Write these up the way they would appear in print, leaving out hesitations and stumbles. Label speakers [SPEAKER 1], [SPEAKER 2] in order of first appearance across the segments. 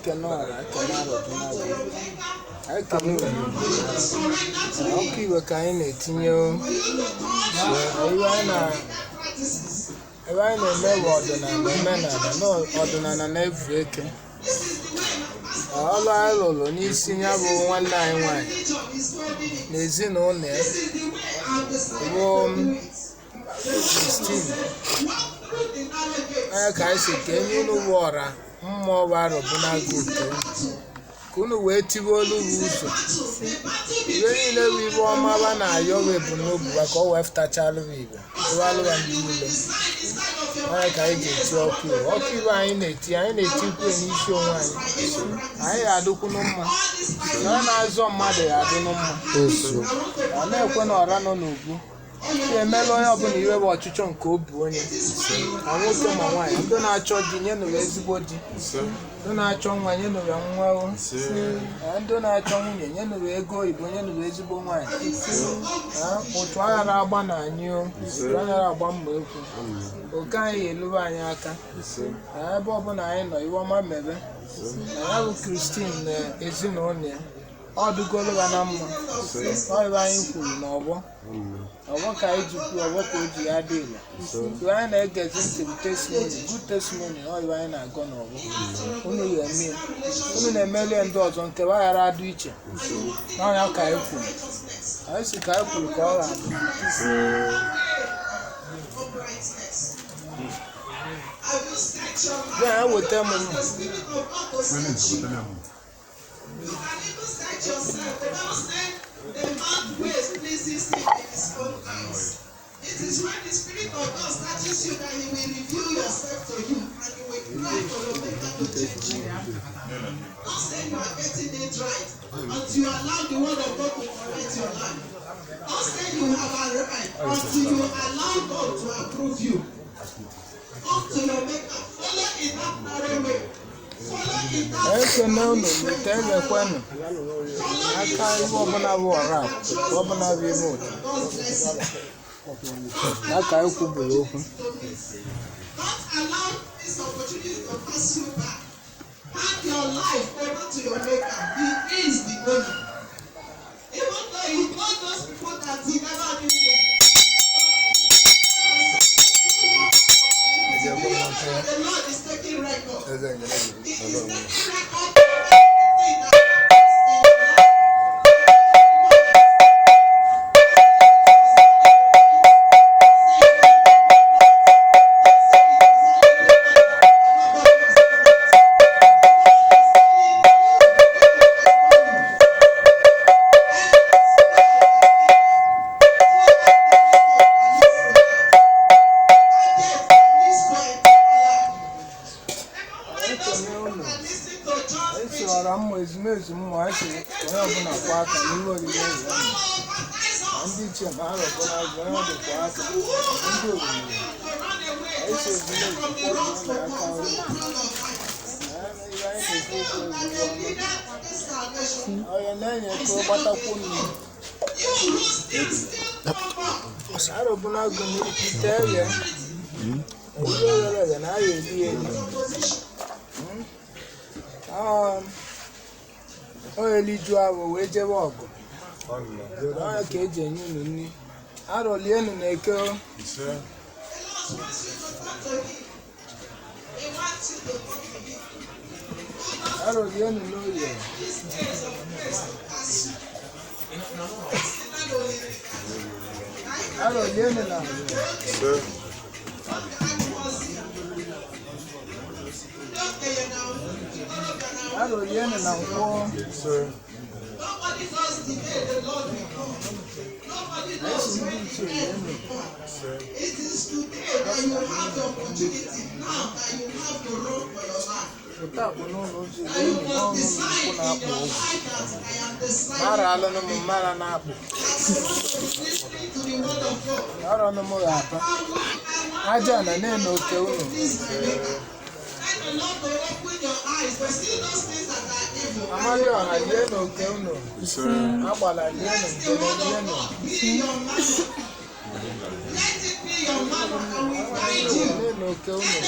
[SPEAKER 1] Ekene ọra, ekene arọbụnagụ, ekene unu. Ọkụ iwe ka anyị na-etinye o. Iwe anyị na ebe anyị na-eme bụ ọdịnala, omenala na ọdịnala na-evu eke. Ọlụ anyị lụrụ n'isi ya bụ nwanne anyị nwanyị na ezinụlọ ya bụ Christine. Anya ka anyị si ka enye unu bụ ọra mmụọ bụ arọbụnagụ nke unu, ka unu wee tiwe olu bụ ụzọ iwe niile bụ ibe ọma ba na-ayọ bụ ebumnobi ba ka ọ wee fụtachalụ bụ ibe tụwalụba ndị niile. Anya ka anyị ji eti ọkụ iwe, ọkụ iwe anyị na-eti, anyị na-etikwu ya n'isi onwe anyị. Anyị ga-adịkwunu mma na onye na-azọ mmadụ ga-adịnụ mma. Ọ na-ekwe na ọra nọ n'ugwu ya emela onye ọbụla iwe bụ ọchịchọ nke obi onye, ma nwoke ma nwaanyị. Ndị na-achọ di, nyenụ ya ezigbo di. Ndị na-achọ nwa, nyenụ ya nwa o. Ee, ndị na-achọ nwunye, nyenụ ya ego oyibo, nyenụ ya ezigbo nwaanyị. Ee, ụtụ aghara agba na anyị o, ụtụ aghara agba mma ekwu oke anyị ga-elube anyị aka. Ee, ebe ọbụla anyị nọ, iwe ọma mebe na ya bụ Christine na ezinụlọ ya, ọ dụgolo ha na mma. Ọ ibe anyị kwuru n'ọgbọ ọgbọ ka anyị ji kwuo, ọgbọ ka o ji ya dị ile. Iwe anyị na-egezi ntị bụ testimony, good testimony. Ọ iwe anyị na-agọ n'ọgbọ unu ya eme ya. Unu na-emeli ya ndị ọzọ nke wa ghara adị iche n'ọnya ka anyị kwuru, anyị si ka anyị kwuru ka ọ ga-adị. Bịa weta m mma.
[SPEAKER 2] You can even set yourself. The Bible said, "The man's ways pleases him in his own eyes." It is when the Spirit of God touches you that He will reveal yourself to you and you will cry for your maker to change you. Don't say you are getting it right until you allow the word of God to correct your life. Don't say you have arrived until you allow God to approve you. Come to your maker. Follow in that narrow way. Follow in that
[SPEAKER 1] Ekene unu n'ite egekwenụ aka ibe ọbụla bụ ọra ọbụla bụ ime ụtụ ya ka anyị kwuburu okwu.
[SPEAKER 2] Don't allow this opportunity to pass you by. Hand your life over to your maker. He is the owner. Even though he told those people that he never knew them. Do you know that the Lord is taking record? He is taking record of everything that happens in your life.
[SPEAKER 1] Ekene unu. Esi ọra mmụọ ezumezu mmụọ, esi onye ọbụla kwa aka n'ihe oriri eze ahụ. Ma ndị ichie ma arọbụla azụ onye ọ dịkwa aka ndị oriri esi ezumezu kwọrọ na aka nri. Ee, ihe anyị na-ekwu okwu ezigbo ọma onye na-enye ka ọ gbatakwu nnu arọbụnagụ n'ite eghe ihe ghere eghe na aya eri ya eri. Ọ eliju ahụ wee jebe ọgụ ọnya ka eji enye unu nri arọlienu na eke o. Arọlienu n'oye. Arọlienu na arọlienu na nkwọ.
[SPEAKER 2] Nobody knows the day the Lord will come. Nobody knows
[SPEAKER 1] Esi ndị
[SPEAKER 2] when
[SPEAKER 1] ichie
[SPEAKER 2] the end
[SPEAKER 1] enu.
[SPEAKER 2] will come. It is today that you have the opportunity, now that you have the road for your life.
[SPEAKER 1] Pụta akpụ n'ụlọ ụzọ
[SPEAKER 2] That you
[SPEAKER 1] enyi n'ọnụ
[SPEAKER 2] must
[SPEAKER 1] nnukwu
[SPEAKER 2] decide in
[SPEAKER 1] na-akpụ
[SPEAKER 2] your
[SPEAKER 1] ọgwụ
[SPEAKER 2] life that I am deciding.
[SPEAKER 1] mara alụnụ m mara na-akpụ
[SPEAKER 2] That I want to be listening to the word of God.
[SPEAKER 1] arọnụ m ga-apa
[SPEAKER 2] I want
[SPEAKER 1] aja na na-ene oke unu.
[SPEAKER 2] please my maker. Let the Lord to open your eyes to see those things that are evil.
[SPEAKER 1] Amadioha lie n'oke unu, agbala lienụ,
[SPEAKER 2] Let the
[SPEAKER 1] ngele
[SPEAKER 2] word of
[SPEAKER 1] lienụ.
[SPEAKER 2] God be your manner. Let it be your manner and we guide you.
[SPEAKER 1] Lie n'oke unu.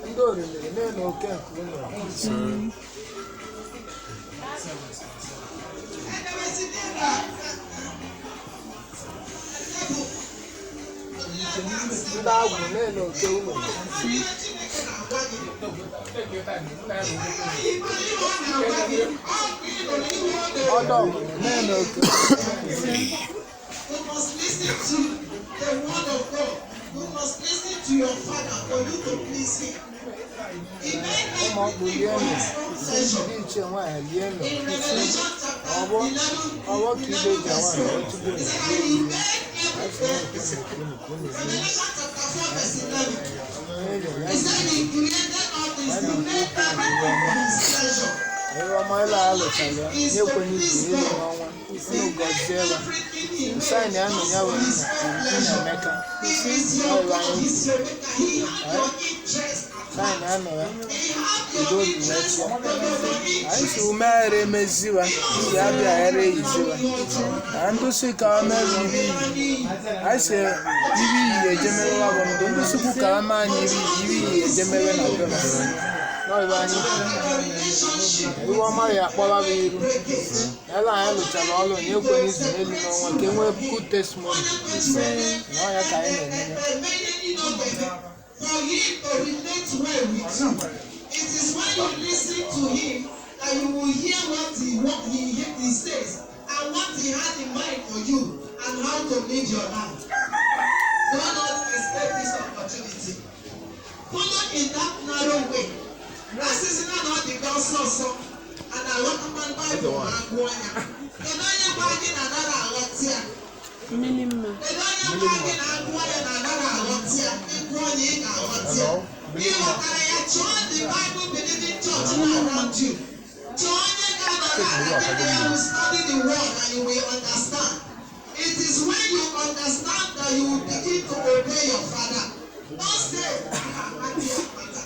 [SPEAKER 1] Ndị orimiri na-enu oke nke unu. Ndị agwụ na-enu oke unu. Ọdọ ọmụmụ na-enu oke.
[SPEAKER 2] You must listen to the word of God. You must listen to your father for you to please him. He made
[SPEAKER 1] Ụmụ ọkpụ
[SPEAKER 2] everything for
[SPEAKER 1] lienụ.
[SPEAKER 2] his own pleasure.
[SPEAKER 1] Ndị ichie nwaanyị lienụ.
[SPEAKER 2] In Revelation chapter
[SPEAKER 1] Ọgbọ
[SPEAKER 2] 11,
[SPEAKER 1] ọgbọ ka ibe
[SPEAKER 2] 11
[SPEAKER 1] ji awa
[SPEAKER 2] verse
[SPEAKER 1] na
[SPEAKER 2] 4,
[SPEAKER 1] otubo
[SPEAKER 2] he said that he made everything.
[SPEAKER 1] unu ka unu rie.
[SPEAKER 2] Revelation chapter 4, verse 11.
[SPEAKER 1] Onye ya
[SPEAKER 2] He said he created all things, he made everything for his pleasure.
[SPEAKER 1] Ihe ọma ịla alụchala ya nyekwenye izu elu n'ọnwa unu gọzie ya.
[SPEAKER 2] Everything he made
[SPEAKER 1] Saịn ya nọ ya
[SPEAKER 2] was
[SPEAKER 1] wee
[SPEAKER 2] for his own
[SPEAKER 1] nna
[SPEAKER 2] pleasure.
[SPEAKER 1] Emeka.
[SPEAKER 2] He is your God, he's your maker. He had your interest at
[SPEAKER 1] Saịn
[SPEAKER 2] heart.
[SPEAKER 1] ya nọ ya.
[SPEAKER 2] He had
[SPEAKER 1] Udo
[SPEAKER 2] your
[SPEAKER 1] dị
[SPEAKER 2] interest,
[SPEAKER 1] n'echi ya.
[SPEAKER 2] no, no, no,
[SPEAKER 1] Anyị si
[SPEAKER 2] interest.
[SPEAKER 1] ume ere emeziwa iyi abịa ere eyiziwa na ndụsị ka o mere ibe iyi. Anyị si ibe iyi ejemewe bụ ndụ ndụsịkwu ka ome anyị ibe iyi ibe iyi ejemewe na bema n'ọbụ anyị kwuru.
[SPEAKER 2] Relationship
[SPEAKER 1] Iwe ọma ya akpọrọ bụ iru ele anyị lụchara ọrụ nye ekwenye izu n'elu n'ọnwa ka e nwee good testimony na ọya ka anyị na-eme.
[SPEAKER 2] For him to relate well with you. It is when you listen to him that you will hear what he says and what he has in mind for you and how to live your life. Do not escape this opportunity. Follow in that narrow way. Asịsị na ọ dị gị ọsọ ọsọ a na-aghọtakwa Baịbụl ma a gụọ ya. Kedu onye gwa gị na anaghị aghọta ya?
[SPEAKER 3] Mmiri mma.
[SPEAKER 2] Kedu onye gwa gị na agụọ ya na anaghị aghọta ya? Ịgụọ ya ị ga-aghọta ya. Ị ghọtara ya, chọọ the Bible believing church around you. Chọọ onye ga-anọrọ ala gị na ya will study the word and you will understand. It is when you understand that you will begin to obey your father. Don't say, "Ah, ah, ah, ah, ah."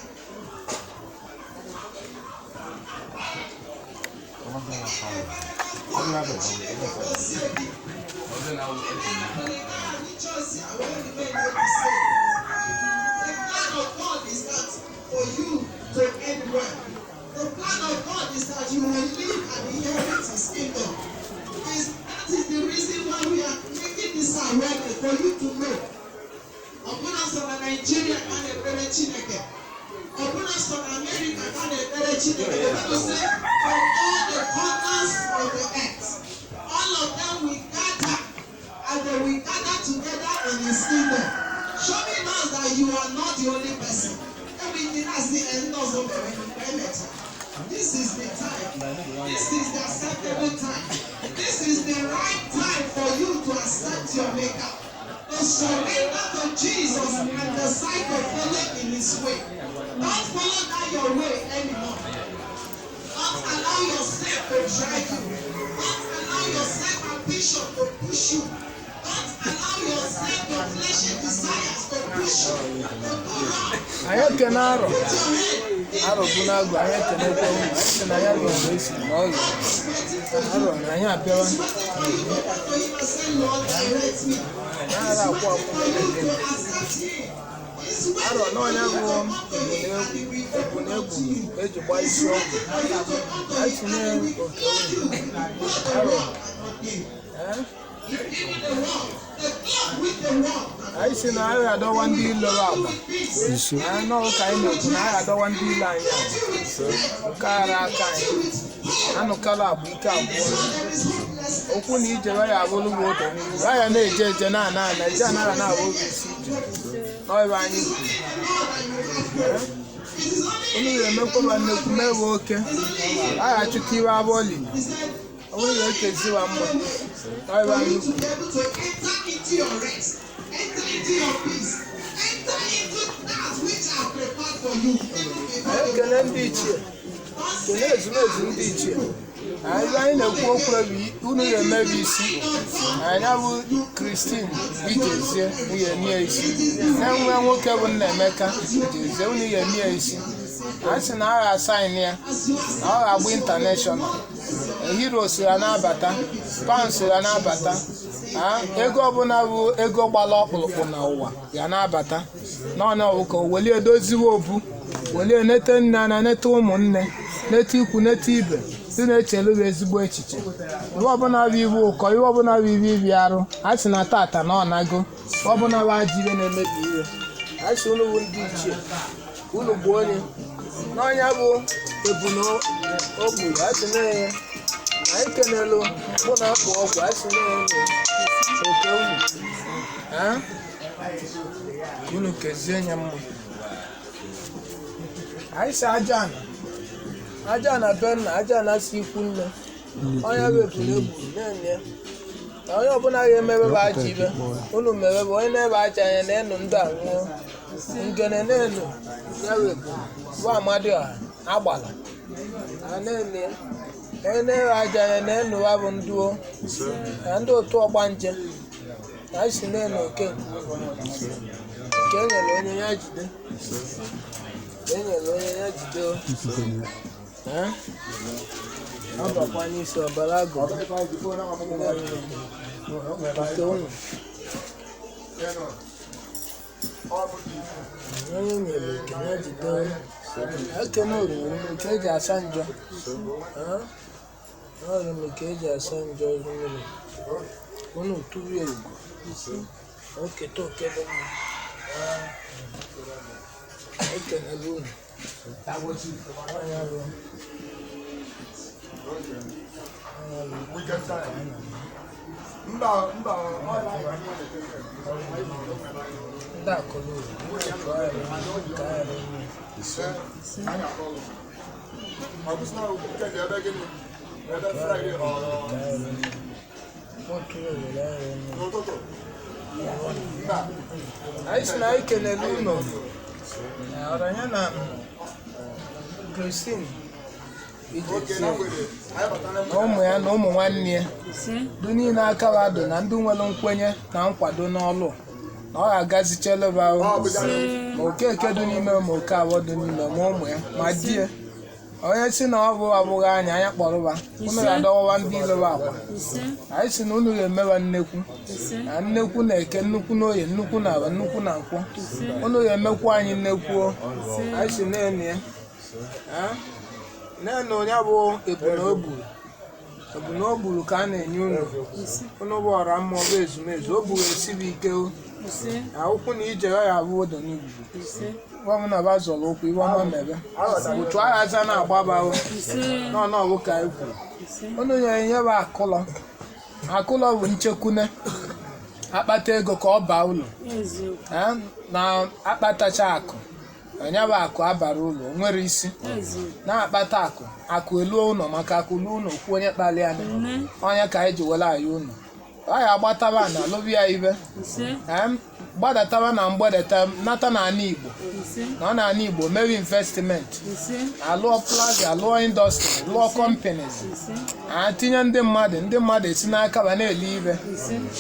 [SPEAKER 2] The plan of God is that for you to end well. The plan of God is that you will live and inherit His kingdom. That is the reason why we are making this awareness for you to know. Ọbụna sọ na Nigeria ka a na-ekpere Chineke. Ọbụna sọ na America ka a na-ekpere Chineke. The Bible say from all the corners of the earth, all of them will gather and they will gather together in His kingdom. Showing us that you are not the only person. Everything has the end of the This is the time. This is the acceptable time. This is the right time for you to accept your maker. To surrender to Jesus and decide to follow in his way. Don't follow that your way anymore. Don't allow yourself to drive you. Don't allow your self-ambition to push you. Don't allow yourself your fleshly desires to push you to do wrong.
[SPEAKER 1] Anyị ekene arọ
[SPEAKER 2] Put your hand in
[SPEAKER 1] arọ bụ n'agụ anyị ekenekwa unu. Anyị sị na ya bụ mgbe esi na ọ lụrụ arọ na anyị abịawa
[SPEAKER 2] It's waiting for you to come to him and say, Lord, direct me. It's
[SPEAKER 1] na-ara akwụ
[SPEAKER 2] waiting
[SPEAKER 1] akwụ
[SPEAKER 2] for you to accept him. It's
[SPEAKER 1] arọ
[SPEAKER 2] waiting
[SPEAKER 1] na
[SPEAKER 2] for
[SPEAKER 1] onye
[SPEAKER 2] you to
[SPEAKER 1] bụ
[SPEAKER 2] come to him and he will open
[SPEAKER 1] ebunegwu
[SPEAKER 2] up to you.
[SPEAKER 1] eji gba
[SPEAKER 2] It's
[SPEAKER 1] isi ọgwụ
[SPEAKER 2] waiting for you to come to
[SPEAKER 1] anyị
[SPEAKER 2] him
[SPEAKER 1] tinye
[SPEAKER 2] and he will
[SPEAKER 1] oke
[SPEAKER 2] clothe you
[SPEAKER 1] unu
[SPEAKER 2] with both the
[SPEAKER 1] arọ
[SPEAKER 2] world and not you.
[SPEAKER 1] ee
[SPEAKER 2] Even the world, the cloth with the world.
[SPEAKER 1] Anyị si na anyị adọwa ndị ilo agba. Anyị nọọ ka anyị na-ekwu na anyị adọwa ndị ilo anyị agba nke ara aka anyị anụkala agba ike abụọ okwu na ijere ya abụrụ bụ ụdọ ya na-eje eje na ana ana eje anara na abụ oge isi ije n'ọrụ anyị kwuru. Unu ga-emekwa nnekwu mewe oke aghachite iwe abụọ lili ọ bụrụ na ekeziwa mma n'ọrụ
[SPEAKER 2] For
[SPEAKER 1] anyị
[SPEAKER 2] you to
[SPEAKER 1] kwuru.
[SPEAKER 2] be able to enter into your rest, enter into your peace, enter into that which I have prepared for you. Even before
[SPEAKER 1] Anyị
[SPEAKER 2] the
[SPEAKER 1] ekele
[SPEAKER 2] world
[SPEAKER 1] ndị ichie
[SPEAKER 2] Don't
[SPEAKER 1] kelee
[SPEAKER 2] say,
[SPEAKER 1] ezumezu ndị ichie anyị anyị na-ekwu okwu ebe unu ga-emebi isi anyị abụ Christine Ijezie unu ga-eme isi na nwa nwoke bụ Nnaemeka Ijezie unu ga-eme isi a sị na agha asain ya na ọ ga-agba intanashọnal hero si ya na-abata pound si ya na-abata ego ọbụla bụ ego gbara ọkpụrụkpụ n'ụwa ya na-abata. N'ọnụ ọwụ ka o welie doziwe obu, welie nete nne na nete ụmụnne, nete ikwu, nete ibe, ndị na-echelu bụ ezigbo echiche. Iwe ọbụla bụ iwe ụkọ, iwe ọbụla bụ iwe ibi arụ, a sị na tata na ọ nago. Iwe ọbụla bụ ajọ iwe na-emebi iwe, a sị unu bụ ndị ichie ka unu gbuo onye n'ọnya bụ ebunu o gburu. A sị na ya anyị kenelu mkpụ na akpụ ọgwụ, a sị na ya oke unu. Ah? Ka unu kezie nye mma. Anyị si aja ana, aja ana be nna, aja ana si ikwu nne, onye bụ ebulu egburu na-enye na onye ọbụla ga-emebe bụ ajọ ibe unu mere bụ onye na-ebe aja anya na-enu ndị a nwụọ ngene na-enu ya bụ ebulu bụ amadioha agbala a na-ene onye na-ebe aja anya na-enu ya bụ nduo na ndị otu ọgbanje na anyị si na-enu oke nke e nyere onye ya jide, nke e nyere onye ya jide o. Eh? Ọ bakwa n'isi ọbara agụ nke unu onye nyere oke ya jide o. Ekene oriri nke eji asa njọ. Eh? Oriri nke eji asa njọ oriri unu tụrụ ya ugo oketa oke dị mma. Ekenela unu. Ọnya bụ ndị akụlụ uru nke ahịrị nne. Anyị sị na anyị kelele unu ọranya na Christine Ijezie na ụmụ ya na ụmụ nwanne ya ndị niile aka ha dị na ndị nwere nkwenye na nkwado n'ọlụ na ọ ga-agazicheleba ahụ, ma okeke dị n'ime, ma oke abụọ dị n'ime, ma ụmụ ya ma di ya. Onye si na ọ bụ abụghị anya anya kpọrọba unu ga-adọwa ndị iloba akwa. Anyị si na unu ga-emewa nnekwu na nnekwu na eke, nnukwu na oye, nnukwu na aba, nnukwu na nkwọ. Unu ga-emekwu anyị nnekwu o. Anyị si na-enu ya. Ah? Na-enu onye bụ ebuna o gburu, ebuna o gburu ka a na-enye unu. Unu bụ ọra mmụọ bụ ezumezu o gburu esibi ike o. Na ụkwụ na ije ya abụ odo n'igwugwu gwa m na ba zọrọ ụkwụ iwe ọma mebe otu agha aza na-agbaba o. Nọ n'ọbụ ka anyị kwuru unu nyere nye bụ akụlọ. Akụlọ bụ nchekwune akpata ego ka ọ baa ụlọ. Eh, na akpatacha akụ onye bụ akụ abara ụlọ o nwere isi na-akpata akụ, akụ eluo ụlọ, maka akụ luo ụlọ kwuo onye kpali anya onye ka anyị ji were anyị ụlọ ọ ya agbataba na alụbi ya ibe. Em, gbadataba na mgbedeta nata na ala Igbo na ọ na ala Igbo mewe investment, alụọ plaza, alụọ industry, lụọ companies, a tinye ndị mmadụ, ndị mmadụ esi n'aka ba na-eli ibe.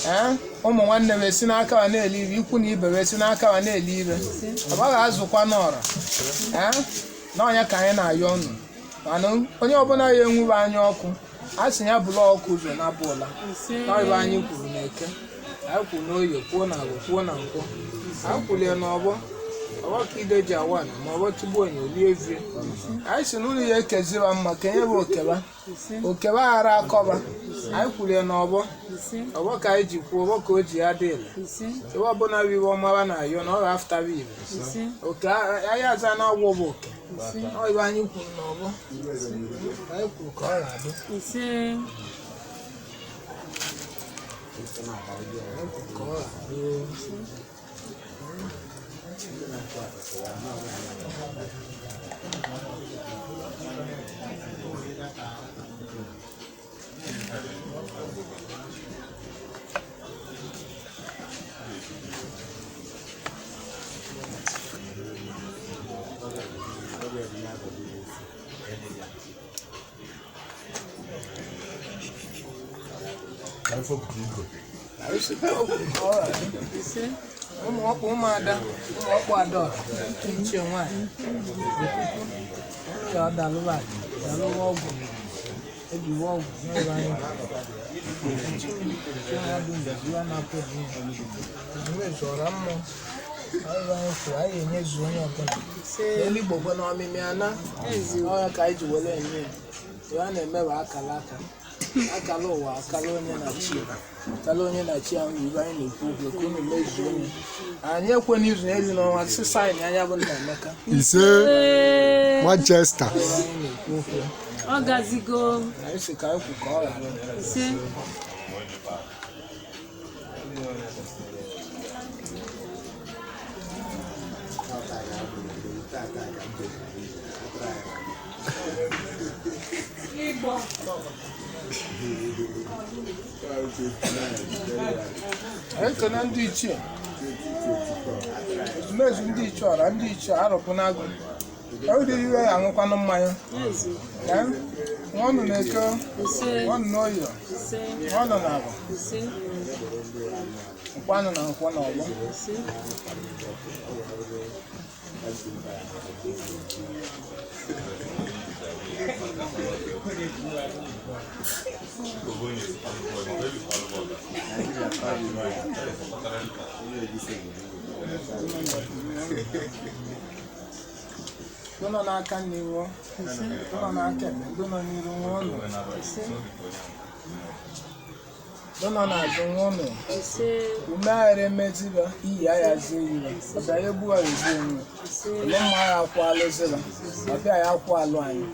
[SPEAKER 1] Ee, ụmụ nwanne m esi n'aka ba na-eli ibe, ikwu na ibe esi n'aka ba na-eli ibe, ọ baghị azụkwa n'ọra. Ee, na ọnya ka anyị na-ayọ unu, mana onye ọbụla ya enwube anya ọkụ a sị ya bụla ọkụ ụzọ na abụọla n'ọbụ anyị kwuru na eke, anyị kwuru na oye, kwuo na agwọ, kwuo na nkwọ, anyị kwulie na ọgbọ ọgbọ ka ide ji awa na ma ọgbọ tigbuo onye olie evie. Anyị si na unu ya ekeziba mma ka enye bụ okeba okeba ghara akọba. Anyị kwulie na ọgbọ ọgbọ ka anyị ji kwuo ọgbọ ka o ji ya dị ile ebe ọbụla bụ iwe ọmara na ayọ na ọ ga-afụtaba ibe oke anyị aza na agwọ bụ oke. Ọ ibe anyị kwuru na ọgbọ anyị kwuru ka ọ ga-adị. Anyị kwuru ka ọ ga-adị. Anyị si ka ọ kwuru ka ọ ga-adị. Ụmụ ọkpụ ụmụada, ụmụ ọkpụ adaọra ichie nwaanyị ka ọ dalụba dalụwa ọgwụ ejiwe ọgwụ n'ebe anyị chi ya dị mgbe ya na-apụ ya n'ihu ezumezu ọra mmụọ. Ọrụ anyị kwuru, anyị enyezu onye ọbụla.
[SPEAKER 3] Ise.
[SPEAKER 1] N'elu Igbo kwe na ọmịmị ana.
[SPEAKER 3] Ezi.
[SPEAKER 1] Ọya ka anyị ji were eme ya. Ihe a na-eme bụ akala aka. Akala ụwa, akala onye na chi. Akala onye na chi ahụ ibe anyị na-ekwu okwu ka unu mezuo onye. Anyị ekwe n'izu n'elu n'ọnwa si saịn anya bụ nna Emeka.
[SPEAKER 4] Ise.
[SPEAKER 3] Ee,
[SPEAKER 4] Manchester.
[SPEAKER 1] Ihe anyị na-ekwu okwu.
[SPEAKER 3] ọ gazigo.
[SPEAKER 1] Anyị si ka anyị kwu ka ọ ghara.
[SPEAKER 3] Ise.
[SPEAKER 1] Anyị kene ndị ichie. Ezumezu ndị ichie ọra ndị ichie arọpụ n'agụ. Ọ dị iwe ya aṅụkwanụ mmanya.
[SPEAKER 3] Ezi.
[SPEAKER 1] Ee? Nwanụ na-eke,
[SPEAKER 3] Ise.
[SPEAKER 1] nwanụ n'oyi,
[SPEAKER 3] Ise.
[SPEAKER 1] nwanụ na-abụ,
[SPEAKER 3] Ise.
[SPEAKER 1] nkwanụ na nkwọ na ọgbọ.
[SPEAKER 3] Ise.
[SPEAKER 1] Ndị nọ n'aka nri nwụọ, ndị nọ n'aka ekpe, ndị nọ n'iru nwụọ nụ,
[SPEAKER 3] Ise.
[SPEAKER 1] ndị nọ n'azụ nwụọ nụ.
[SPEAKER 3] Ise.
[SPEAKER 1] Ume aghara emeziba, iyi agha zie yiba, ọbịa ya egbu agha egbu onwe.
[SPEAKER 3] Ise.
[SPEAKER 1] Ele mma agha akwụ alụziba, ọbịa ya akwụ alụ anyị.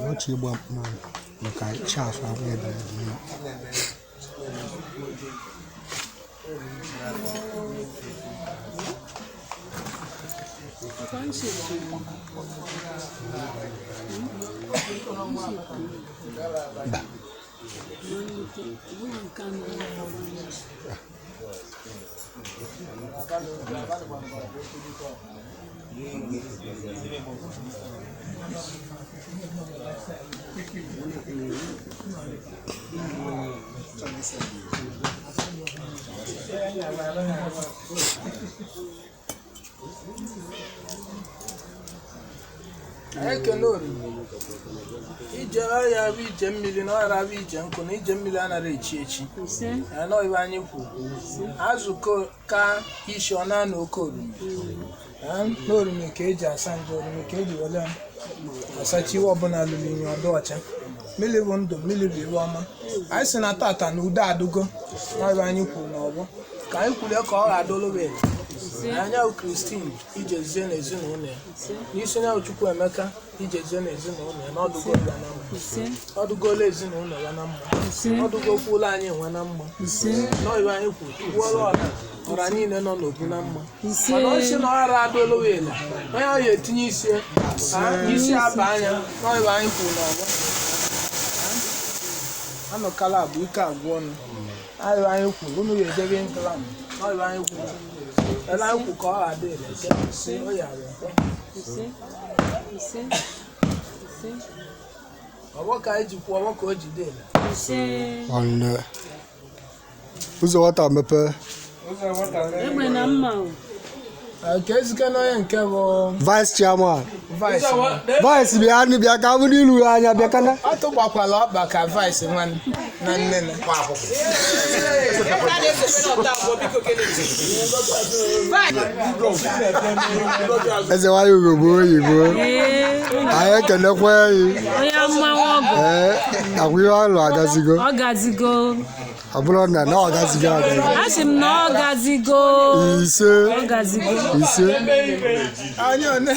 [SPEAKER 4] Ọchị ịgba mmanụ maka chaf ahụ ebere mmiri.
[SPEAKER 1] Anyị ekele oriri. Ije ọrịa bụ ije mmiri na ọrịa bụ ije nkụ na ije mmiri anaghị echi echi.
[SPEAKER 3] Ise.
[SPEAKER 1] Anọ ibe anyị kwuru. Azụ ka isi ọ na-anọ oke oriri. N'oriri ka eji asa njọ, oriri ka eji wele asacha iwe ọbụla lụrụ inye ọdụ ọcha. Mmiri bụ ndụ, mmiri bụ iwe ọma. Anyị si na tata na udo adụgo. Nọ ibe anyị kwuru n'ọgbọ. Ka anyị kwurie ka ọ ga-adụlụ bụ ele. Anya bụ Christine ijezie n'ezinụlọ ya.
[SPEAKER 3] Ise.
[SPEAKER 1] N'isi onye ahụ Chukwuemeka ijezie n'ezinụlọ ya n'ọdụgo ya na mma.
[SPEAKER 3] Ise.
[SPEAKER 1] Ọdụgola ezinụlọ ya na mma.
[SPEAKER 3] Ise.
[SPEAKER 1] Ọdụgokwuola anyị nwe na mma.
[SPEAKER 3] Ise.
[SPEAKER 1] Nọọ ibe anyị kwuru kwuola ọra ọra niile nọ n'obu na mma.
[SPEAKER 3] Ise.
[SPEAKER 1] Mana ọ sị na ọra adụla wele onye ahụ ya etinye isi isi aba anya. Nọọ ibe anyị kwuru n'ọgbọ. Anọkala abụ ike agwụ ọnụ. Ayọ anyị kwuru unu ga-ejebe England. Nọọ ibe anyị kwuru ebe anyị kwuru ka ọ ga-adị ire eke o ya abịa ekwe.
[SPEAKER 3] Ise. Ise. Ise.
[SPEAKER 1] Ọgbọ ka anyị ji kwuo ọgbọ ka o jide ire.
[SPEAKER 3] Ise.
[SPEAKER 4] Nwanne. Ụzọ nwata mepee.
[SPEAKER 3] Egbe na mma o.
[SPEAKER 1] Ka ezike na onye nke bụ
[SPEAKER 4] Vice chairman.
[SPEAKER 1] vice.
[SPEAKER 4] Vice bịa nụ bịa ka abụ n'ilu ya anya bịa kana.
[SPEAKER 1] Ọ tụgbakwala ọkpa ka vice nwanne na nne na.
[SPEAKER 4] Eze nwanyị ugogbe oyibo.
[SPEAKER 3] Ee,
[SPEAKER 4] Anyị ekenekwa enyi.
[SPEAKER 3] onye mmanwụ ọgụ.
[SPEAKER 4] Ee, agwa ihe ọlụ agazigo.
[SPEAKER 3] Ọ gazigo.
[SPEAKER 4] Ọ bụrụ na na ọ gazigo agazi.
[SPEAKER 3] Asị m na ọ gazigo.
[SPEAKER 4] Ise.
[SPEAKER 3] Ọ gazigo.
[SPEAKER 4] Ise.
[SPEAKER 1] Anyị one.